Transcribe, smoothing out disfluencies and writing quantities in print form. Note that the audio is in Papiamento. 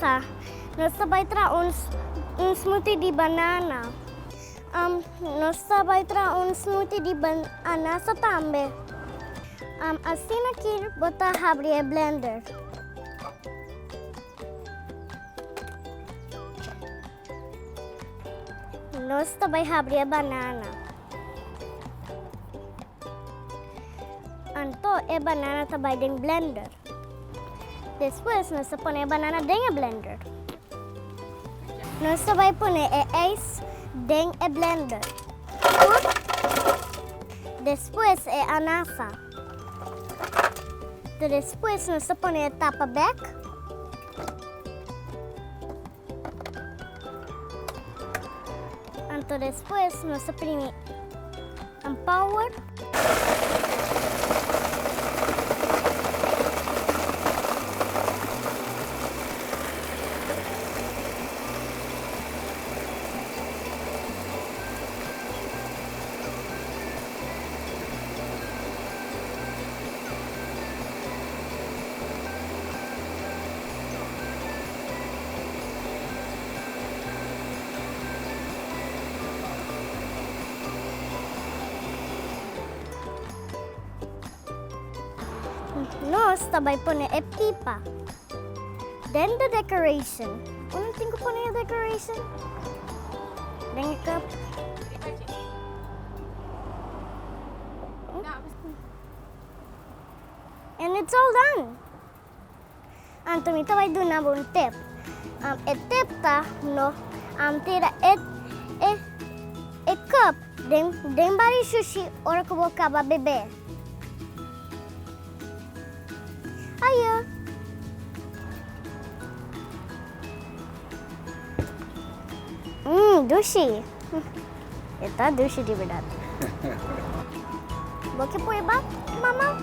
anasa. Nos ta bai traha un un smoothie di banana. Um, nos ta bai traha un smoothie di anasa tambe. Um, asina ki bo ta habri e blender. Nos ta bai habri e banana. Anto e banana ta bai den blender. Despues nos ta pone e banana den e blender. Nos ta bai pone e ijs den e blender. Despues e anasa. Despues nos ta pone e tapa bek. Anto despues nos ta primi un power. Nos ta bai pone e pipa. Den the decoration. Unda tin ku pone e decoration? Den e cup. And it's all done. Anto mi ta bai duna bo un tip. Um, e tip ta no um, tira e, e, e cup den, den bari shushi ora ku bo kaba bebe. Ayo. Dushi. E ta dushi di berdad. Bo ke prueba, mama?